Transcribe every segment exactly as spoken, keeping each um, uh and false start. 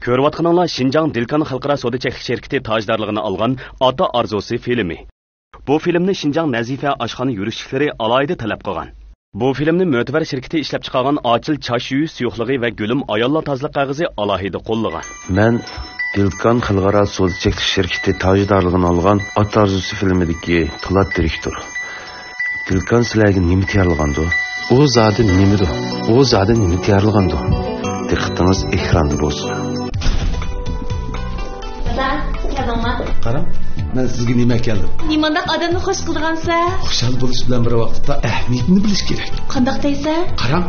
كۆرۈۋاتقىنىڭلار شىنجاڭ دىلكان خەلقئارا سودا چەكلىك شىركىتى تاجدارلىقىنى ئالغان ئاتا ئارزۇسى فىلىمى. بۇ فىلىمنى شىنجاڭ نەزىپە ئاشخانا يۈرۈشلۈكلىرى ئالاھىدە تەلەپ قىلغان. بۇ فىلىمنى مۆتىۋەر شىركىتى ئىشلەپچىقارغان ئاچىل چاچ يۇيۇش سۇيۇقلۇقى ۋە گۈلۈم ئاياللار تازىلىق قەغىزى ئالاھىدە قوللىغان. مەن دىلكان خەلقئارا سودا چەكلىك شىركىتى تاجدارلىقىنى ئالغان ئاتا ئارزۇسى فىلىمىدىكى پولات دىرېكتور. دىلكان سىلەرگە نېمە تەييارلىغاندۇ؟ ئۇ زادى نېمىدۇ؟ ئۇ زادى نېمە تەييارلىغاندۇ؟ دىققىتىڭىز ئېكراندا بولسۇن. دادا، كەلدىڭما؟ قاراڭ، مەن سىزگە نېمە ئەكەلدىم. نېمانداق ئادەمنى خوش قىلىدىغانسەن؟ خۇشال بولۇش بىلەن بىر ۋاقىتتا ئەھمىيىتىنى بىلىش كېرەك. قانداق دەيسەن؟ قاراڭ.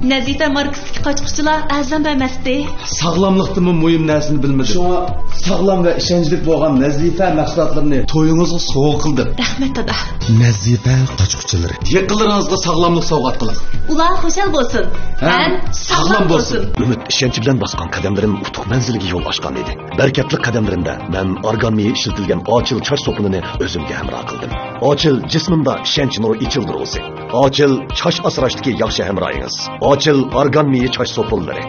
نەزىپە ماركىسىدىكى قاچقۇچىلار ئەرزان بەرمەستى. ساغلاملىقتىنمۇ مۇھىم نەرسىنى بىلمىدى. شۇڭا ساغلام ۋە ئىشەنچلىك بولغان نەزىپە مەھسۇلاتلىرىنى تويىڭىزغا سوۋغا قىلدىم. رەھمەت، دادا. نەزىپە قاچقۇچىلىرى. يېقىنلىرىڭىزغا ساغلاملىق سوۋغات قىلىڭ. ئۇلار خۇشال بولسۇن ھەم ساغلام بولسۇن. ئۈمىد، ئىشەنچ بىلەن باسقان قەدەملىرىم ئۇتۇق مەنزىلىگە يول ئاچقان ئىدى. بەرىكەتلىك قەدەملىرىمدە مەن ئارگان مېيى ئىشلىتىلگەن ئاچىل چاچ سوپۇنىنى ئۆزۈمگە ھەمراھ قىلدىم. ئاچىل جىسمىمدا ئىشەنچ نۇرى ئېچىلدۇرغۇسى. ئاچىل چاچ ئاسراشتىكى ياخشى ھەمراھىڭىز. ئاچىل ئارگان مېيى چاچ سوپۇنلىرى.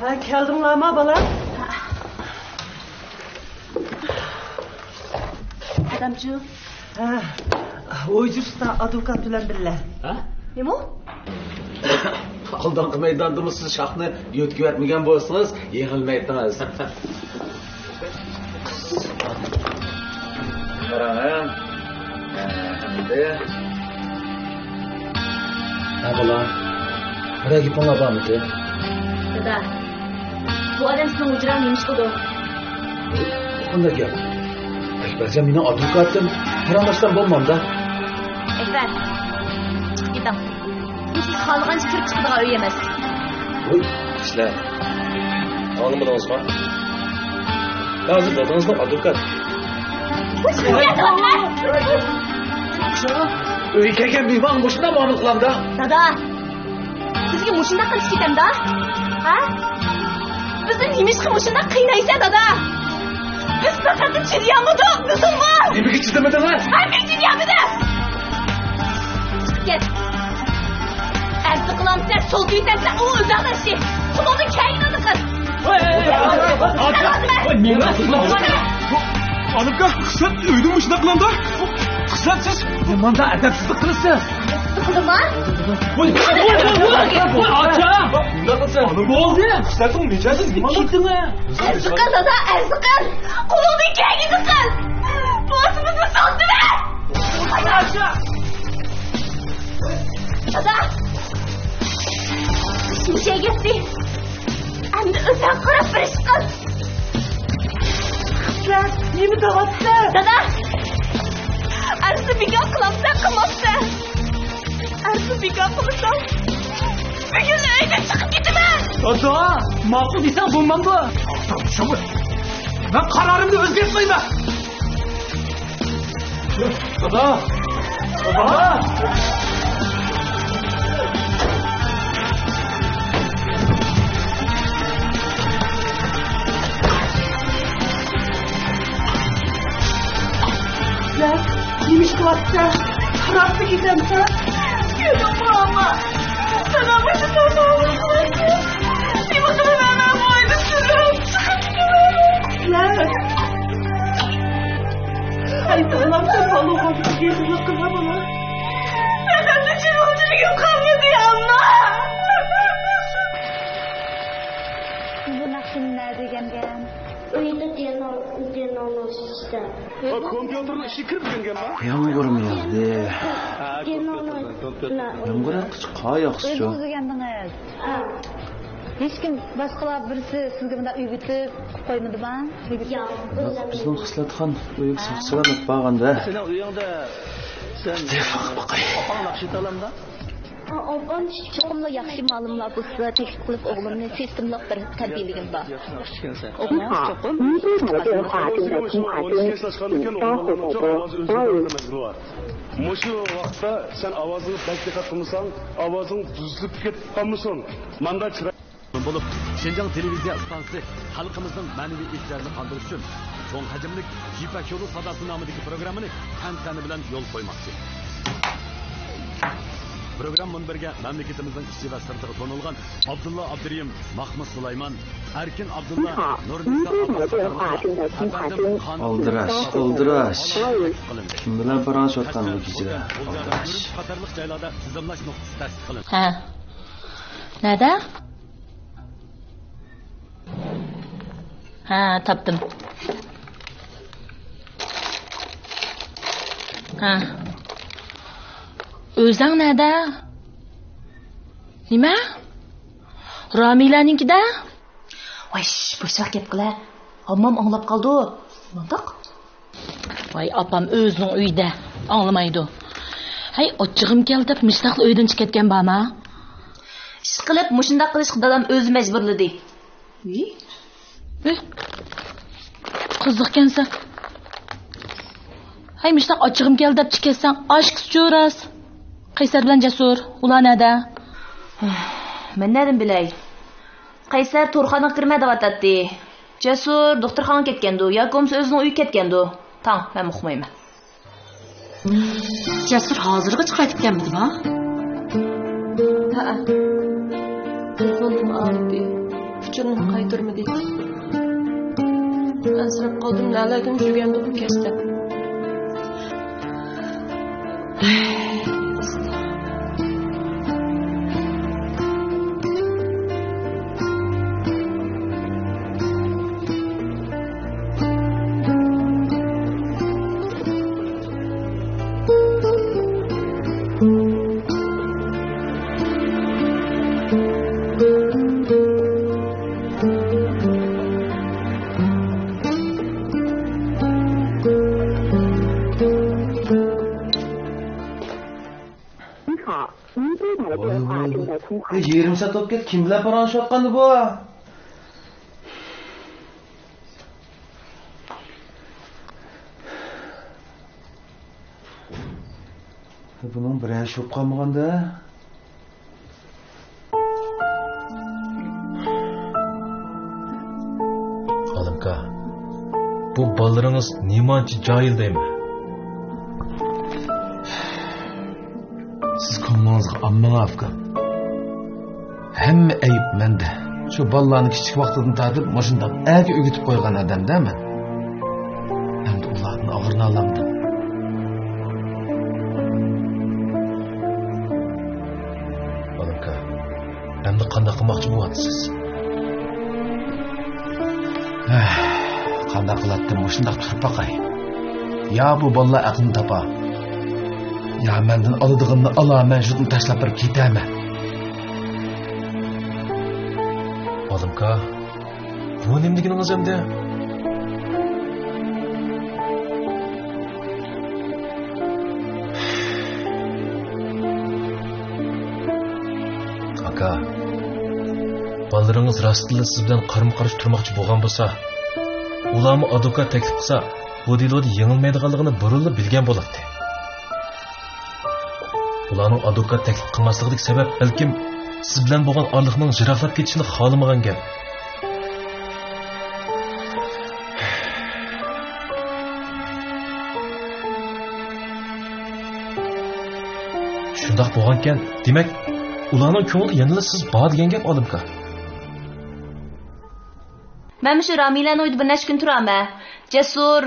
ھە، كەلدىڭلارما، بالا؟ ئادامچۇ. ھە، ھۇيجۇستا ئادۋوكات بىلەن بىللە. ھە؟ نېمە؟ ئالدىنقى مەيداندىمۇ سىز شاخنى يۆتكىۋەتمىگەن بولسىڭىز، يېڭىلمەيتتىڭىز. قاراڭ، ھە؟ ھە، ئەمدى. ھە، بالا. بىرەر گېپىڭلار بارمىكىن؟ دادا، بۇ ئادەم سېنىڭ ھۇجراڭدا نېمە ئىش قىلىدۇ؟ قانداق گەپ؟ ئەكبەرجان مېنىڭ ئادۋوكاتىم. پاراڭلاشسام بولمامدا؟ ئەكبەر، چىقىپ كېتىڭ. بۇ سىز خالىغانچە كىرىپ چىقىدىغان ئۆي ئەمەس. ۋوي، كىشىلەر. ئاڭلىمىدىڭىزما؟ ھازىر دادىڭىزنىڭ ئادۋوكاتى. ئۆيگە كەلگەن مېھمانغا مۇشۇنداق مۇئامىلە قىلامدا؟ دادا، سىزگە مۇشۇنداق قىلىش كېتەمدا؟ ھە؟ بىزنى نېمىشقا مۇشۇنداق قىينايسەن، دادا؟ بىز پەقەت چىدىيالمىدۇق، بىزمۇ. نېمىگە چىدىمىدىڭىز؟ ھەممىگە چىدىيالمىدىم. چىقىپ كەت. ئەرز قىلامسەن، سول كۆيسەمسەن، ئۇ ئۆزۈڭنىڭ ئىشى. قولۇڭدىن كەلگىنىنى قىل. ئانىكا، خىسلەت ئۆيدە مۇشۇنداق قىلامدا؟ خىسلەت سىز نېمانداق ئەدەپسىزلىك قىلىسىز؟ قىلدىما؟ ۋوي، ۋوي، ۋوي، ئاچا! بولدى. خىسلەتنىڭ مىجەزى نېمانداق؟ كېتىڭە. ئەرز قىل، دادا، ئەرز قىل. قولۇڭدىن كەلگىنىنى قىل. بولمىسا بىزنى سالدىرە. دادا! ئىشىم شەيگەتتى. ئەمدى ئۆزۈڭ قاراپ بىر ئىش قىل. خىسلەت، نېمە دەۋاتىسەن؟ دادا! ئەرزنى بىكار قىلامسەن، قىلمامسەن؟ ئەرزنى بىكار قىلسام، بۈگۈن ئۆيدىن چىقىپ كېتىمەن! دادا، ماقۇل دېسەڭ بولمامدۇ؟ مەن قارارىمنى ئۆزگەرتمەيمەن! دادا! دادا! نېمە ئىش قىلىۋاتىسەن؟ خىراپتا كېتەمسەن؟ كۆزۈڭ قۇلاڭما. ساڭا مۇشۇ سوۋغا قىلىۋاتىمەن. نېمە قىلىمەن مەن بۇ ئۆيدىن سىزنى چىقىپ كېتىمەن. ئەي بالام، سەن بالىغا گېپىنى قىلما، بالام. مەن ئەمدى جېنىمغا تېگىپ قالمىدى، ئاللا! بۇ ناخشىنى نەدە ئۆگەنگەن؟ ئۆيدە پىيانو، پىيانونى ئىشلىتىشتە. كومپيۇتېرنىڭ ئىچىگە كىرىپ ئۆگەنگەنما؟ يامغۇرمۇ ياغدى؟ پىيانونى. يامغۇر ياغقىچە قار ياغسىچۇ. ئۆزىڭىز ئۆگەندىڭىز؟ ھە. ھېچكىم، باشقىلار بىرسى سىزگە بۇنداق ئۆگىتىپ قويمىدىما؟ ياق، ئۆزۈم. بىزنىڭ خىسلەتخان ئۆيگە ساقچىلار ئەپ بارغاندا. سېنىڭ ئۆيۈڭدە سەن ئاپاڭ ناخشا ئېيتالامدا؟ چوقۇملا ياخشى مۇئەللىملار بولسا تەكلىپ قىلىپ ئوغلۇمنى سىستېمىلىق بىر تەربىيەلىگىن بار. ئوغلۇڭىز چوقۇم. مۇشۇ ۋاقىتتا سەن ئاۋازىڭنى بەك دىققەت قىلمىساڭ، ئاۋازىڭ بۇزۇلۇپ كېتىپ قالمىسۇن. ماندا چىراي بولۇپ، شىنجاڭ تېلېۋىزىيە ئىستانسىسى خەلقىمىزنىڭ مەنىۋى ئېھتىياجىنى قاندۇرۇش ئۈچۈن چوڭ ھەجىملىك يىپەك يولى ساداسى نامىدىكى پروگراممىنى تەنتەنە بىلەن يولغا قويماقچى. پروگرامما مۇنبىرىگە مەملىكىتىمىزنىڭ ئىچى ۋە سىرتىغا تونۇلغان ئابدۇللا ئابدۇرېھىم، ماھمۇد سۇلايمان، ئەركىن ئابدۇللا، نۇرنىسا ئابدۇللا قاتارلىقلار ھەر بىردىن خان ئالدىراش، ئالدىراش. كىم بىلەن پاراڭلىشىۋاتقان بۇ كېچىدە؟ ئالدىراش. قاتارلىق جايلاردا تىزىملاش نۇقتىسى تەسىس قىلىندى. ھە. نەدە؟ ھە، تاپتىم. ھە. ئۆزەڭ نەدە؟ نېمە؟ رامىلەنىڭكىدە؟ ۋاي، بوشراق گەپ قىلە. ھاممام ئاڭلاپ قالىدۇ. مانداق. ۋاي، ئاپام ئۆزىنىڭ ئۆيىدە، ئاڭلىمايدۇ. ھەي، ئاچچىقىم كەلدى دەپ مۇشتاقلا ئۆيدىن چىقىپ كەتكەن بارما؟ ئىشقىلىپ، مۇشۇنداق قىلىشقا دادام ئۆزى مەجبۇرلىدى. ھى؟ ھى؟ قىزىقكەنسەن. ھەي، مۇشتاق ئاچچىقىم كەلدى دەپ چىقىپ كەتسەڭ، ئاشىقسىچۇ راست. قەيسەر بىلەن جەسۇر، ئۇلار نەدە؟ مەن نەدىن بىلەي؟ قەيسەر تورخانىغا كىرمە دەۋاتاتتى. جەسۇر دوختۇرخانىغا كەتكەندۇ ياكى بولمىسا ئۆزىنىڭ ئۆيىگە كەتكەندۇ؟ تاڭ، مەن ئۇقمايمەن. جەسۇر ھازىرغىچە قايتىپ كەلمىدىما؟ ھەئە. تېلېفوندىن ئاغرىدى. ئۇچۇرنى قايتۇرمىدى. ئەنسىرەپ قالدىم، نەلەردىن يۈرگەندۇ بۇ كەچتە. ۋاي، ۋاي، ۋاي. ئەي، يېرىم سائەت بولۇپ كەتتى. كىم بىلەن پاراڭلىشىۋاتقاندى بۇ؟ بۇنىڭ بىرەر ئىشى بولۇپ قالمىغاندا؟ ئالىمكا، بۇ بالىلىرىڭىز نېمانچە جاھىل دەيمەن. سىز كۆڭلىڭىزگە ئالماڭ، ئاكام. ھەممە ئەيىب مەندە. شۇ بالىلارنى كىچىك ۋاقتىدىن تارتىپ مۇشۇنداق ئەركە ئۆگىتىپ قويغان ئادەمدە مەن. ئەمدى ئۇلاردىن ئاغرىنالامدىم. بالىكا، ئەمدى قانداق قىلماقچى بولۇۋاتىسىز؟ ھە، قانداق قىلاتتىم، مۇشۇنداق تۇرۇپ باقاي. يا بۇ بالىلار ئەقلىنى تاپا، يا مەندىن ئالىدىغىنىنى ئالا، مەن شۇدىن تاشلاپ بېرىپ كېتەمەن. بالىمكا، بۇ نېمە دېگىنىڭىز ئەمدى؟ ئاكا، بالىلىرىڭىز راستتىنلا سىز بىلەن قارىمۇ قارشى تۇرماقچى بولغان بولسا، ئۇلارمۇ ئادۋوكات تەكلىپ قىلسا، بۇ دېلودا يېڭىلمايدىغانلىقىنى بۇرۇنلا بىلگەن بولاتتى. ئۇلارنىڭ ئادۋوكات تەكلىپ قىلماسلىقىدىكى سەۋەب، بەلكىم، سىز بىلەن بولغان ئارىلىقنىڭ يىراقلاپ كېتىشىنى خالىمىغان گەپ. شۇنداق بولغانىكەن، دېمەك، ئۇلارنىڭ كۆڭلىدە يەنىلا سىز بار دېگەن گەپ، ئالىمكا. مەن مۇشۇ رامىلەنىڭ ئۆيىدە بىر نەچچە كۈن تۇرامەن. جەسۇر،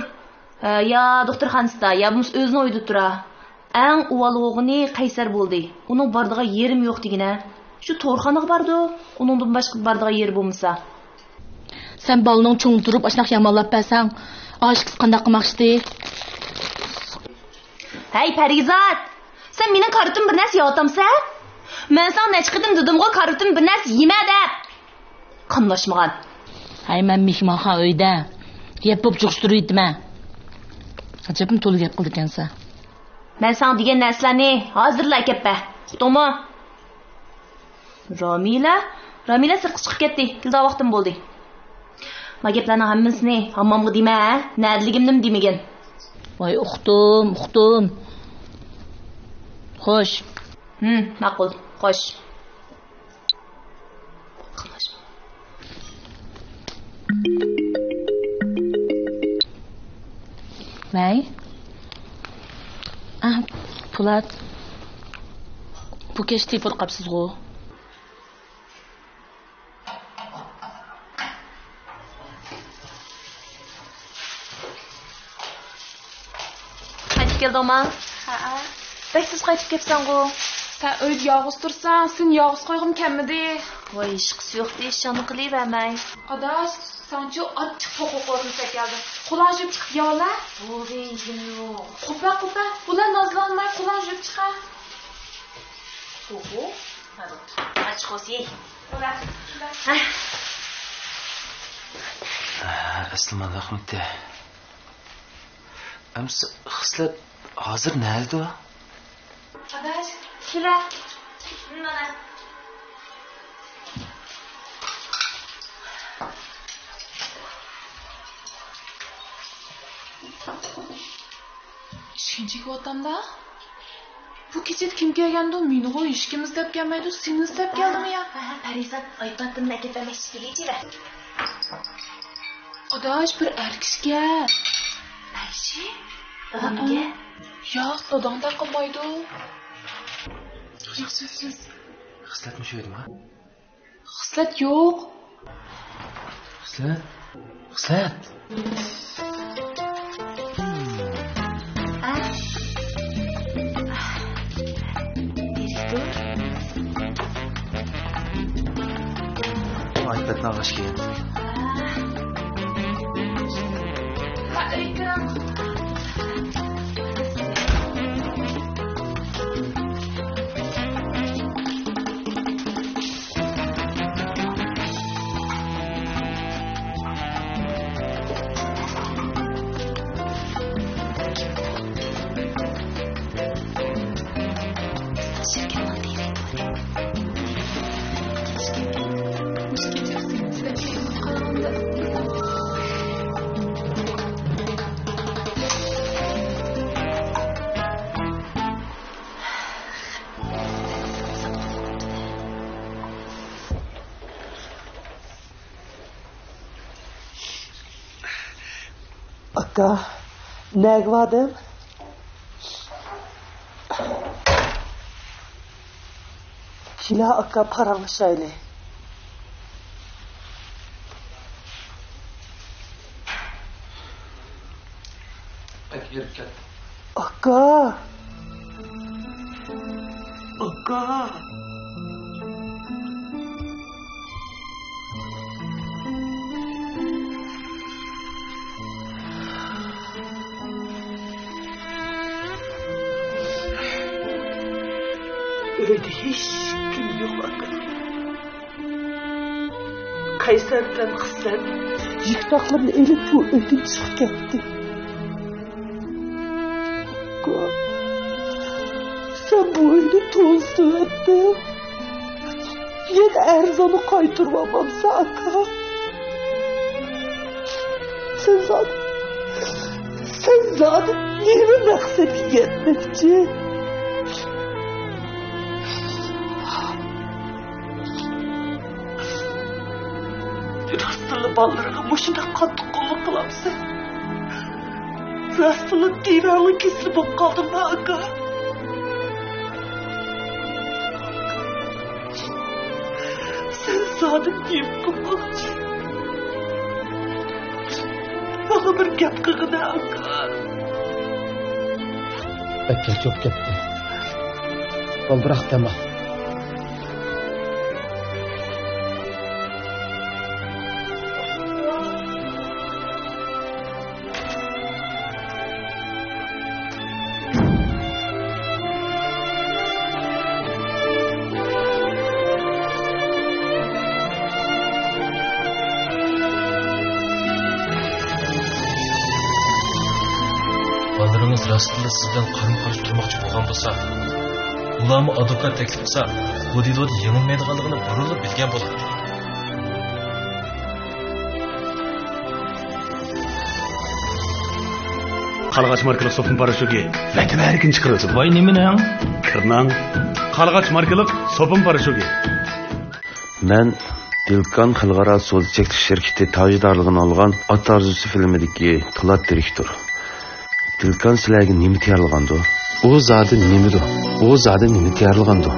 ئە، يا دوختۇرخانىسىدا، يا بولمىسا ئۆزىنىڭ ئۆيىدە تۇرا. ئەڭ ئۇۋال بولغىنى قەيسەر بولدى. ئۇنىڭ بارىدىغان يېرىمۇ يوق دېگىنە. شۇ تورخانىغا بارىدۇ، ئۇنىڭدىن باشقا بارىدىغان يېرى بولمىسا. سەن بالىنىڭ چوڭى تۇرۇپ ئاشۇنداق يامانلاپ بەرسەڭ، ئاشىقىسى قانداق قىلماقچىدى؟ ھەي، پەرىزات! سەن مېنىڭ كارىۋىتىمدا بىر نەرسە يەۋاتامسەن؟ مەن ساڭا نەچچە قېتىم دېدىمغۇ، كارىۋىتىمدا بىر نەرسە يېمە دەپ! قاملاشمىغان. ھەي، مەن مېھمانخانا ئۆيدە يەپ بوپ جۇغۇشتۇرۇۋېتىمەن. ئەجەبمۇ تولا گەپ قىلىدىكەنسەن. مەن ساڭا دېگەن نەرسىلەرنى ھازىرلا ئەكەپ بەر. ئۇقتۇڭمۇ؟ رامىلە؟ رامىلە سىرتقا چىقىپ كەتتى. كېلىدىغان ۋاقتىم بولدى. ما گەپلەرنىڭ ھەممىسىنى ھاممامغا دېمە، ھە؟ نەدىلىكىمنىمۇ دېمىگىن. ۋاي، ئۇقتۇم، ئۇقتۇم. خوش. ھىم، ماقۇل. خوش. ۋەي. ئاھ، پولات. بۇ كەچ تېلېفون قاپسىزغۇ؟ قايتىپ كەلدىڭما؟ ھەئە. بەك تېز قايتىپ كەپسەنغۇ. سەن ئۆيدە يالغۇز تۇرساڭ، سېنى يالغۇز قويغۇم كەلمىدى. ۋاي، ھېچقىسى يوق دېيىش، شۇنى قىلىۋەرمەي. ئاداش، ساڭچۇ ئاچچىق توخۇ قورۇمىسى ئەكەلدىم. قولۇڭ يۇيۇپ چىقىپ يەۋالە. بولدى، ئىزنىم يوق. قوپە، قوپە، بۇلار نازلانماي قولۇڭ يۇيۇپ چىقە. توخۇ؟ ھە، بوپتۇ. ئاچچىق بولسا يەي. بولە. ھە. ئەسلى مانداقمىتى؟ ئەمسە خىسلەت ھازىر نەدە؟ ئاداش، كېلە. مانا. ئىشىكنى چېكىۋاتامدا؟ بۇ كېچىدە كىم كەلگەندۇ؟ مېنىغۇ ھېچكىم ئىزدەپ كەلمەيدۇ، سېنى ئىزدەپ كەلدىمۇ يا؟ ھە، ھە، پەرىزات، ئايپادتىن ئەكەپ بەرمەكچى دېگەيچىلە. ئاداش، بىر ئەر كىشىكەن. ئەر كىشى؟ ھە، نېمىگە؟ ياق، داداڭدەك قىلمايدۇ. ياخشى، ياخشى. خىسلەتمۇ شۇ يەردىما؟ خىسلەت يوق. خىسلەت؟ خىسلەت؟ ئە؟ دىرېكتور؟ ئايپادنى ئالغاچ كېيىن. ھە، ئۆيدە. ئاكا، نەگە باردىڭ؟ كېلە ئاكا، پاراڭلىشايلى. ئاكا. ئاكا. ئۆيدە ھېچكىم يوق، ئاكا. قەيسەر بىلەن خىسلەت يۈك-تاقلىرىنى ئېلىپ، بۇ ئۆيدىن چىقىپ كەتتى. ئاكا، سەن بۇ ئۆينى توزۇتۇۋەتتىڭ. يەنە ئەرزاننى قايتۇرۇۋالمامسەن، ئاكا؟ سەن زادى، سەن زادى نېمە مەقسەتكە يەتمەكچى؟ راستتىنلا بالىلىرىڭغا مۇشۇنداق قاتتىق قۇللۇق قىلامسەن؟ راستتىنلا دىۋەڭلىك كېسىلى بولۇپ قالدىمما، ئاكا؟ سەن زادى نېمە قىلماقچى؟ ماڭا بىر گەپ قىلغىنە، ئاكا. بەك كەچ بولۇپ كەتتى. بالدۇراق دەم ئال. بالىلىرىڭىز راستتىنلا سىز بىلەن قارىمۇ قارشى تۇرماقچى بولغان بولسا، ئۇلارمۇ ئادۋوكات تەكلىپ قىلسا، بۇ دېلودا يېڭىلمايدىغانلىقىنى بۇرۇنلا بىلگەن بولاتتى. قارلىغاچ ماركىلىق سوپۇن پاراشوكى ۋەتەن ھەرىكىنى چىقىرىۋېتىدۇ. ۋاي، نېمىنىڭ؟ كىرناڭ. قارلىغاچ ماركىلىق سوپۇن پاراشوكى. مەن دىلكان خەلقئارا سودا چەكلىك شىركىتى تاجدارلىقىنى ئالغان ئات ئارزۇسى فىلىمىدىكى تالانت دىرېكتور. دىلكان سىلەرگە نېمە تەييارلىغاندۇ؟ ئۇ زادى نېمىدۇ؟ ئۇ زادى نېمە تەييارلىغاندۇ؟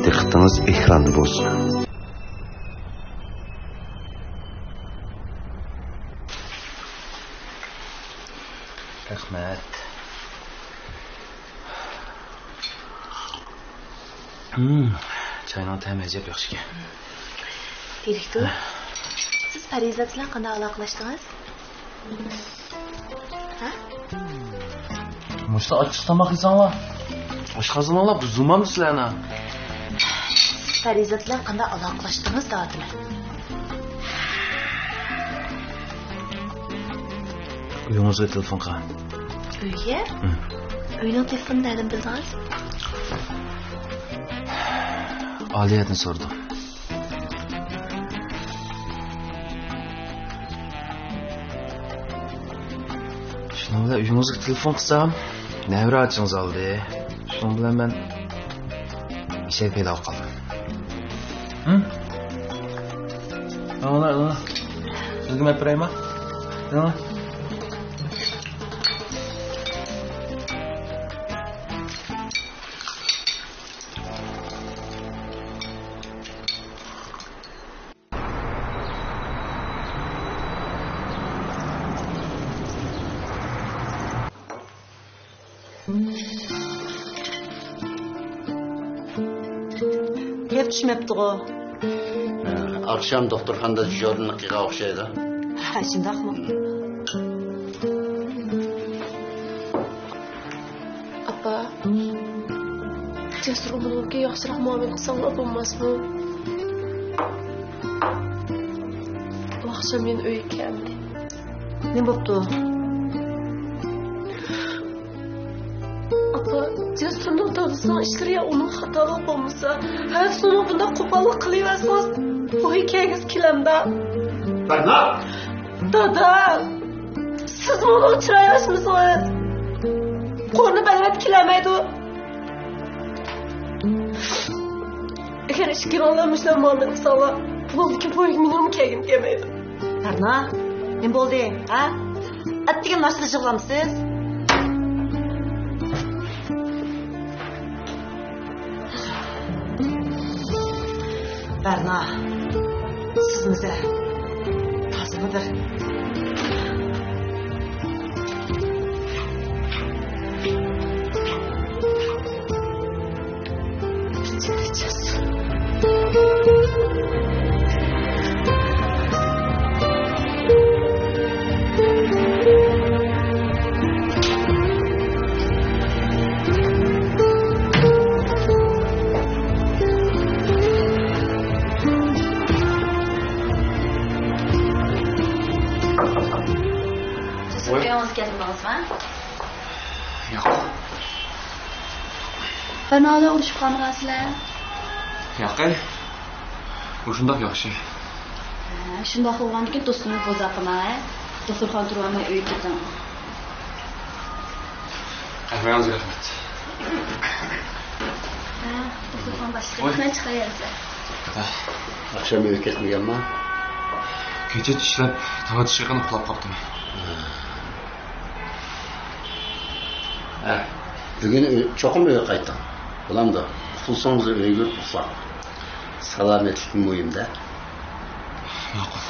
دىققىتىڭىز ئېكراندا بولسۇن. رەھمەت. ھىم، چاينىڭ تەمى ئەجەب ياخشىكەن. دىرېكتور، سىز پەرىزات بىلەن قانداق ئالاقىلاشتىڭىز؟ ھە؟ مۇشۇ ئاچچىق تاماق يېسەڭلار، ئاشقازىنىڭلار بۇزۇلمامدۇ سىلەرنىڭ؟ سىز پەرىزات بىلەن قانداق ئالاقىلاشتىڭىز دەۋاتىمەن. ئۆيىڭىزگە تېلېفون قىلغان. ئۆيگە؟ ھە. ئۆينىڭ تېلېفونىنى نەدىن بىلدىڭىز؟ ئالىيەدىن سورىدىم. شۇنىڭ بىلەن ئۆيىڭىزگە تېلېفون قىلسام، نەۋرە ئاچىڭىز ئالدى. شۇنىڭ بىلەن مەن ئىشەك پەيدا بولۇپ قالدىم. ھە؟ ئاڭلا، ئاڭلا. سىزگە مەپ بېرەيما؟ ئاڭلا. گەپ چۈشمەپتىغۇ. ئاخشام دوختۇرخانىدا دېژۇرنىلىق قىلغان ئوخشايدۇ. ھە، شۇنداقمۇ؟ ئاپا، جەسۇر ئۇنىڭغا ياخشىراق مۇئامىلە قىلساڭلار بولماسمۇ؟ ئۇ ئاخشام يەنە ئۆيگە كەلمىدى. نېمە بوپتۇ؟ ئاپا، جەسۇرنىڭ دادىسىنىڭ ئىشلىرى يا ئۇنىڭ خاتالىقى بولمىسا، ھەر سۇنۇڭ بۇنداق قوپاللىق قىلىۋەرسىڭىز، بۇ ھېكايىگىز كېلەمدا. بەرنا! دادا! سىزمۇ ئۇنىڭغا چىراي ئاچمىسىڭىز، قورنى بەلۋەت كېلەلمەيدۇ. ئەگەر ئىككىڭلار مۇشۇنداق مۇئامىلە قىلساڭلار، بۇنىڭدىن كېيىن بۇ يەرگە مېنىڭمۇ كەلگۈم كەلمەيدۇ. بەرنا، نېمە بولدى، ھە؟ ئەتىگەن ناشتىدا يىغلامسىز؟ بەرنا، سىزمۇ زەھەر. تازىمۇ بىر. سىز ئۆيىڭىزگە كەلدىڭىزمۇ؟ ياق. بەرنا بىلەن ئۇرۇشۇپ قالمىغانسىلەر؟ ياقەي. ئۇ شۇنداق ياخشى. ھە، شۇنداق بولغاندىكىن دوستىڭىز بوزاق قىلماڭ، ھە؟ دوختۇرخانا تۇرۇۋالماي ئۆيگە كېتىڭ. قەھۋەڭىزگە رەھمەت. ھە، دوختۇرخانا باشلىقى. ۋاي. مەن چىقايىن. ھە. ئاخشام ئۆيگە كەتمىگەنما؟ كېچە ئىشلەپ، تاڭ ئېتىشكە يېقىن ئۇخلاپ قاپتىمەن. ھە. ھە، بۈگۈن ئۆ-، چوقۇم ئۆيگە قايتىڭ. بولامدۇ؟ ئۇخلىسىڭىز ئۆيگە كىرىپ ئۇخلاڭ. سالامەتلىك مۇھىم-دە. ماقۇل.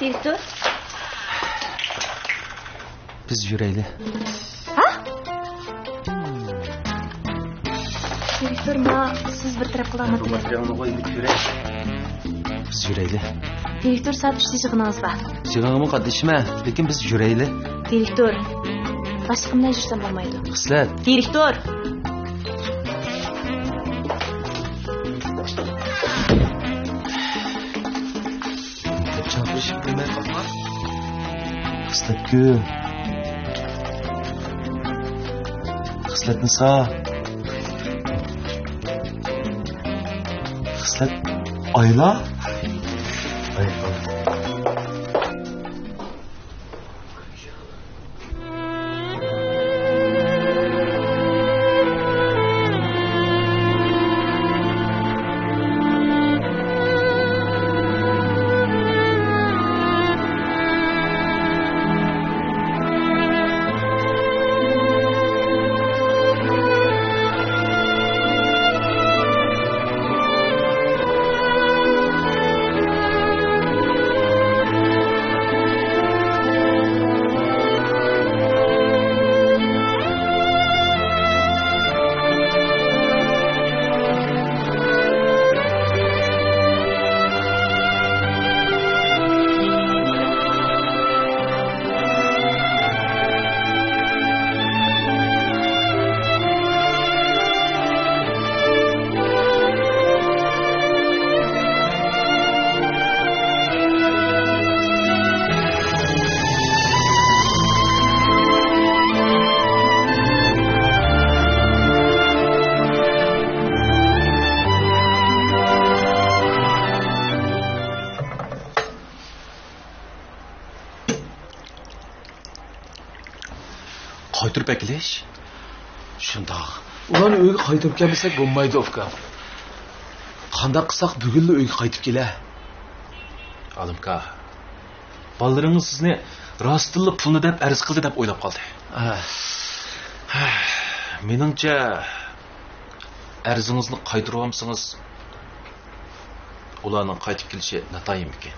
دىرېكتور. بىز يۈرەيلى. ھە؟ دىرېكتور، ما، سىز بىر تەرەپ قىلىڭ، ما تەرەپ. بىز يۈرەيلى. دىرېكتور، سائەت ئۈچتە يىغىنىڭىز بار. يىغىنغىمۇ قاتنىشىمەن، لېكىن بىز يۈرەيلى. دىرېكتور، باشلىقىم بىلەن يۈرسەم بولمايدۇ. خىسلەت. دىرېكتور. دەپ چاقىرىشىپ بىلمەي قالما. خىسلەتكۈ. خىسلەتنىسا. خىسلەت ئايلا. ئاي، ئاي. قايتۇرۇپ ئەكېلىش؟ شۇنداق. ئۇلارنى ئۆيگە قايتۇرۇپ كەلمىسەك بولمايدۇ، ئۇكام. قانداق قىلساق بۈگۈنلا ئۆيگە قايتىپ كېلە؟ ئالىمكا، بالىلىرىڭىز سىزنى راستتىنلا پۇلنى دەپ ئەرز قىلدى دەپ ئويلاپ قالدى. ھە. مېنىڭچە، ئەرزىڭىزنى قايتۇرۇۋالمىسىڭىز، ئۇلارنىڭ قايتىپ كېلىشى ناتايىنمىكىن؟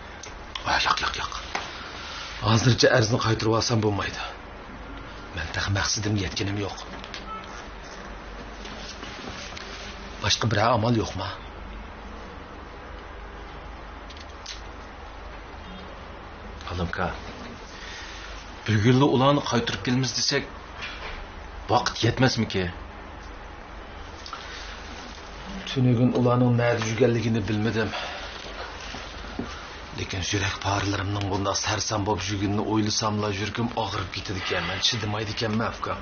ئا، ياق، ياق، ياق. ھازىرچە ئەرزنى قايتۇرۇۋالسام بولمايدۇ. مەن تېخى مەقسىتىمگە يەتكىنىم يوق. باشقا بىرەر ئامال يوقما؟ ئالىمكا، بۈگۈنلا ئۇلارنى قايتۇرۇپ كېلىمىز دېسەك، ۋاقىت يەتمەسمىكى؟ تۈنۈگۈن ئۇلارنىڭ نەدە يۈرگەنلىكىنى بىلمىدىم. لېكىن يۈرەك پارىلىرىمنىڭ بۇنداق سەرسان بولۇپ يۈرگىنىنى ئويلىساملا، يۈرىكىم ئاغرىپ كېتىدىكەن. مەن چىدىمايدىكەنمەن، ئۇكام.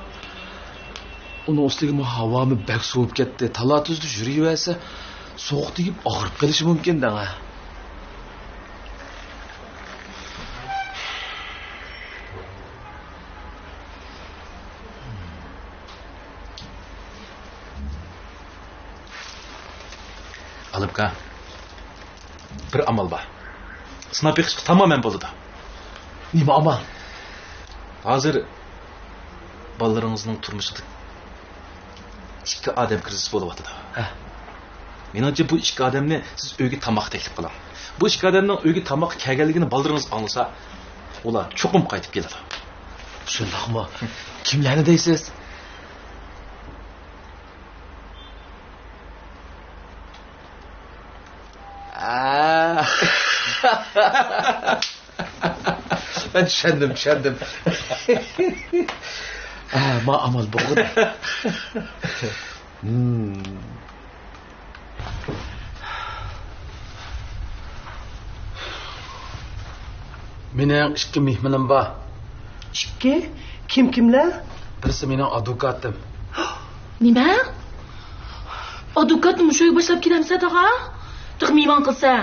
ئۇنىڭ ئۈستىگە بۇ ھاۋامۇ بەك سوۋۇپ كەتتى. تالا-تۈزدە يۈرۈۋەرسە، سوغۇق تېگىپ ئاغرىپ قېلىشى مۇمكىن دەڭە. ئالىمكا، بىر ئامال بار. سىناپ بېقىشقا تامامەن بولىدۇ. نېمە ئامال؟ ھازىر بالىلىرىڭىزنىڭ تۇرمۇشىدا ئىككى ئادەم كىرىزىس بولۇۋاتىدۇ. ھە. مېنىڭچە، بۇ ئىككى ئادەمنى سىز ئۆيگە تاماققا تەكلىپ قىلىڭ. بۇ ئىككى ئادەمنىڭ ئۆيگە تاماققا كەلگەنلىكىنى بالىلىرىڭىز ئاڭلىسا، ئۇلار چوقۇم قايتىپ كېلىدۇ. شۇنداقمۇ؟ كىملەرنى دەيسىز؟ ئا. مەن چۈشەندىم، چۈشەندىم. ھە، ما ئامال بولغۇدەك. ھىم. مېنىڭ ئىككى مېھمىنىم بار. ئىككى؟ كىم كىملەر؟ بىرسى مېنىڭ ئادۋوكاتىم. نېمە؟ ئادۋوكاتنى مۇشۇ ئۆيگە باشلاپ كېلەمسەن تاغا؟ تېخى مېھمان قىلسا.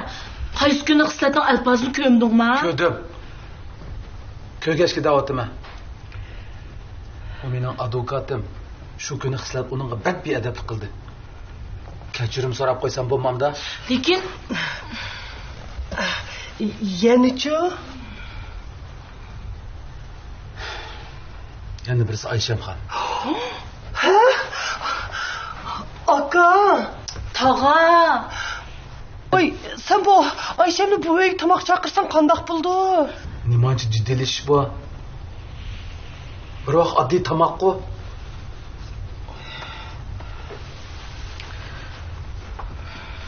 قايسى كۈنى خىسلەتنىڭ ئەلپازىنى كۆمدۈڭما؟ كۆردۈم. كۆرگەچكە دەۋاتىمەن. ئۇ مېنىڭ ئادۋوكاتىم. شۇ كۈنى خىسلەت ئۇنىڭغا بەك بىئەدەپلىك قىلدى. كەچۈرۈم سوراپ قويسام بولمامدا؟ لېكىن. يەنىچۇ؟ يەنە بىرسى ئايشەمخان. ھە؟ ئاكا! تاغا! ۋاي، سەن بۇ ئايشەمنى بۇ ئۆيگە تاماق چاقىرساڭ قانداق بولىدۇ؟ نېمانچە جىددىيلىشىش بۇ؟ بىر ۋاق ئاددىي تاماققۇ.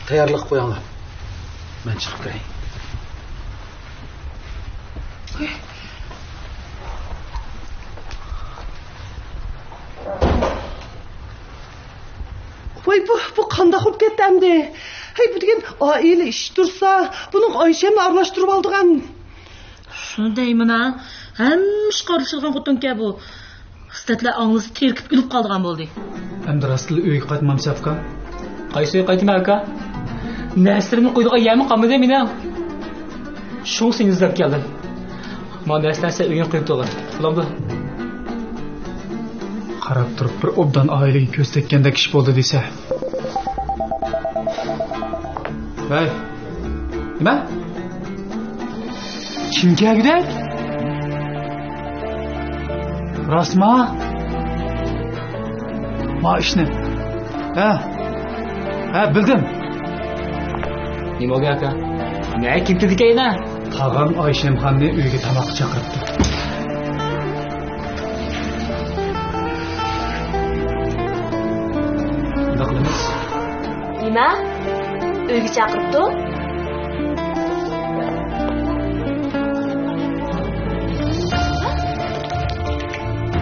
تەييارلىق قويۇڭلار. مەن چىقىپ كىرەي. ۋاي، بۇ، بۇ قانداق بولۇپ كەتتى ئەمدى؟ ھەي، بۇ دېگەن ئائىلە ئىشى تۇرسا، بۇنىڭ ئايشەمنى ئارىلاشتۇرۇۋالىدىغان. شۇنى دەيمەن ھە، ھەممە ئىشقا ئارىلىشىدىغان خوتۇنكەن بۇ. خىسلەتلەر ئاڭلىسا تېرىكىپ ئۆلۈپ قالىدىغان بولدى. ئەمدى راستلا ئۆيگە قايتمامسەن ئاكا؟ قايسى ئۆيگە قايتىمەن ئاكا؟ نەرسىلىرىمنى قويىدىغان يەرمۇ قالمىدى مېنىڭ. شۇڭا سېنى ئىزدەپ كەلدىم. مانا نەرسىلەر سەن ئۆيۈڭگە قويۇپ تۇرغىن. بولامدۇ؟ قاراپ تۇرۇپ بىر ئوبدان ئائىلىگە كۆز تەگكەندەك ئىش بولدى دېسە. ھەي، نېمە؟ كىم كەلگۈدەك؟ راستما؟ ما ئىشنى. ھە. ھە، بىلدىم. نېمە بولدى ئاكا؟ نە، كىم كىردىكەن يەنە؟ تاغام ئايشەمخاننى ئۆيگە تاماققا چاقىرىپتۇ. شۇنداق ئەمەس. نېمە؟ ئۆيگە چاقىرىپتۇ؟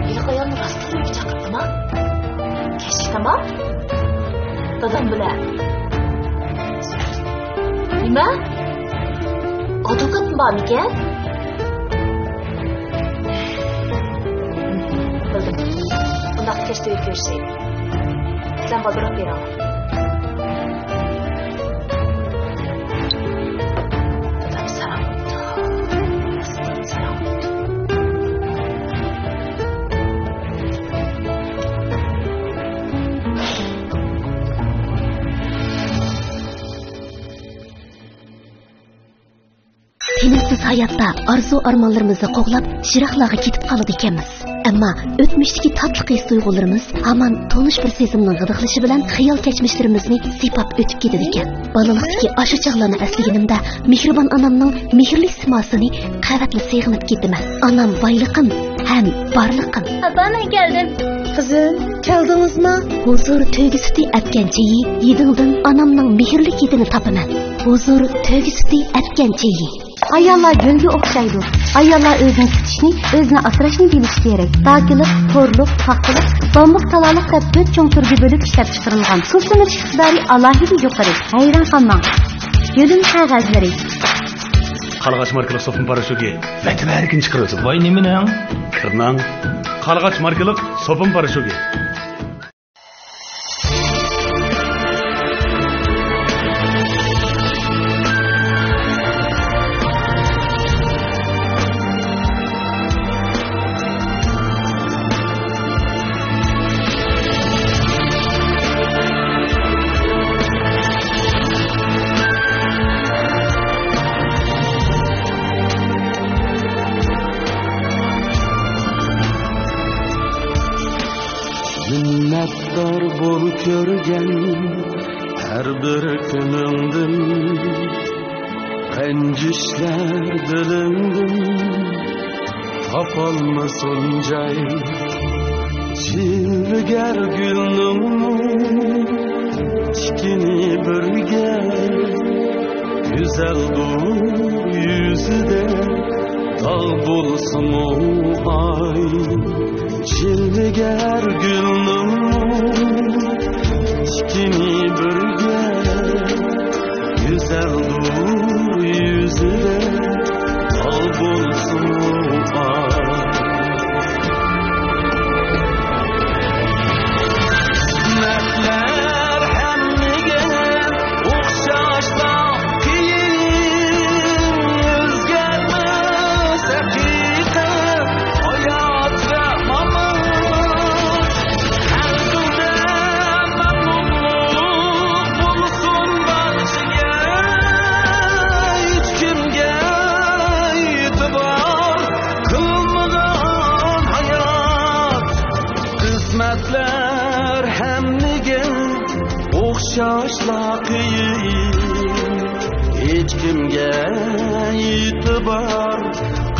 ھېلىقى ئايالنى راستلا ئۆيگە چاقىرىپتىما؟ كەچلىك تاماق؟ دادام بىلەن. نېمە؟ ئادۋوكاتمۇ بارمىكەن؟ بىلدىم. ئۇنداقتا كەچتە ئۆيگە كۆرۈشەيلى. سىلەر بالدۇرراق بېرىڭلار. دادام ساراڭ بوپتۇ. ساراڭ بوپتۇ. ئۈنۈمسىز ھاياتتا ئارزۇ-ئارمانلىرىمىزنى قوغلاپ، يىراقلارغا كېتىپ قالىدىكەنمىز. ئەمما ئۆتمۈشتىكى تاتلىق ھېس-تۇيغۇلىرىمىز ھامان تونۇش بىر سېزىمنىڭ غىدىقلىشى بىلەن خىيال كەچمىشلىرىمىزنى سىيپاپ ئۆتۈپ كېتىدىكەن. بالىلىقتىكى ئاشۇ چاغلارنى ئەسلىگىنىمدە، مېھرىبان ئانامنىڭ مېھىرلىك سىيماسىنى قەۋەتلا سېغىنىپ كېتىمەن. ئانام بايلىقىم ھەم بارلىقىم. ئاپا، مەن كەلدىم. قىزىم، كەلدىڭىزما؟ ھۇزۇر تۆگە سۈتى ئەتكەن چېيى، ھىدىڭدىن ئانامنىڭ مېھىرلىك ھىدىنى تاپىمەن. ھۇزۇر تۆگە سۈتى ئەتكەن چېيى. ئاياللار گۈلگە ئوخشايدۇ. ئاياللار ئۆزىنى تۇتۇشنى، ئۆزىنى ئاسراشنى بىلىشى كېرەك. داكىلىق، تورلۇق، پاختىلىق، بامبۇق، تالالىق دەپ تۆت چوڭ تۈرگە بۆلۈپ ئىشلەپچىقىرىلغان. سۇپا سۈمۈرۈش ئىقتىدارى ئالاھىدە يۇقىرى. ھەيران قالماڭ. يۆلىمە قەغەزلىرى. قارلىغاچ ماركىلىق سوپۇن پاراشوكى. ۋەتىۋەرگىن چىقىرىۋېتىڭ. ۋاي نېمىنىڭ؟ كىرنىڭ. قارلىغاچ ماركىلىق سوپۇن پاراشوكى. مىننەتدار بول كۆرگەن ھەر بىر كۈنۈڭدىن، رەنجىشلەر دىلىڭدىن تاپالمىسۇن جاي. جىلۋىگەر گۈلنىڭمۇ تىكىنى بىرگە، گۈزەلدۇر يۈزىدە داغ بولسىمۇ ئاي. جىلۋىگەر گۈلنىڭمۇ تىكىنى بىرگە، گۈزەلدۇر يۈزىدە داغ بولسىمۇ ئاي. قىسمەتلەر ھەممىگە ئوخشاشلا قىيىن، ئۆزگەرمەس ھەقىقەت، ھايات ۋە مامات. ھەر تۈردە مەمنۇنلۇق بولسۇن بارچىگە، ھېچكىمگە ئېتىبار قىلمىغان ھايات. قىسمەتلەر ھەممىگە ئوخشاشلا قىيىن، ھېچكىمگە ئېتىبار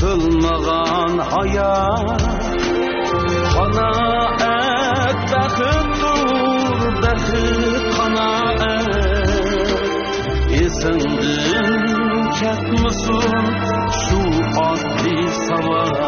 قىلمىغان ھايات. قانائەت بەختتۇر، بەخت قانائەت. ئېسىڭدىن كەتمىسۇن شۇ ئاددىي ساۋات.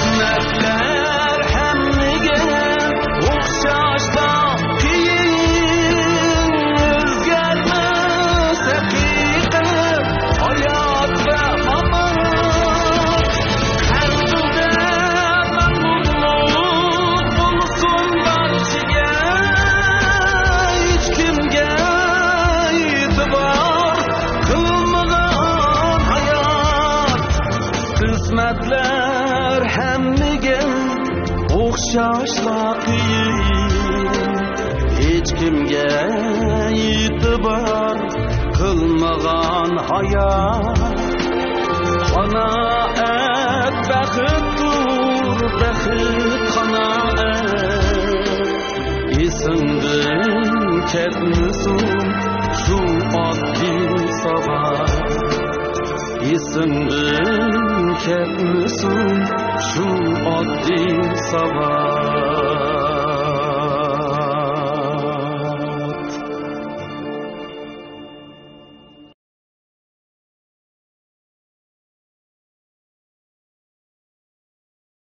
قىسمەتلەر ھەممىگە ئوخشاشلا قىيىن، ئۆزگەرمەس ھەقىقەت، ھايات ۋە مامات. ھەر تۈردە مەمنۇنلۇق بولسۇن بارچىگە، ھېچكىمگە ئېتىبار قىلمىغان ھايات. قىسمەتلەر ھەممىگە ئوخشاشلا قىيىن، ھېچكىمگە ئېتىبار قىلمىغان ھايات. قانائەت بەختتۇر، بەخت قانائەت. ئېسىڭدىن كەتمىسۇن شۇ ئاددىي ساۋات. ئېسىڭدىن كەتمىسۇن شۇ ئاددىي ساۋات.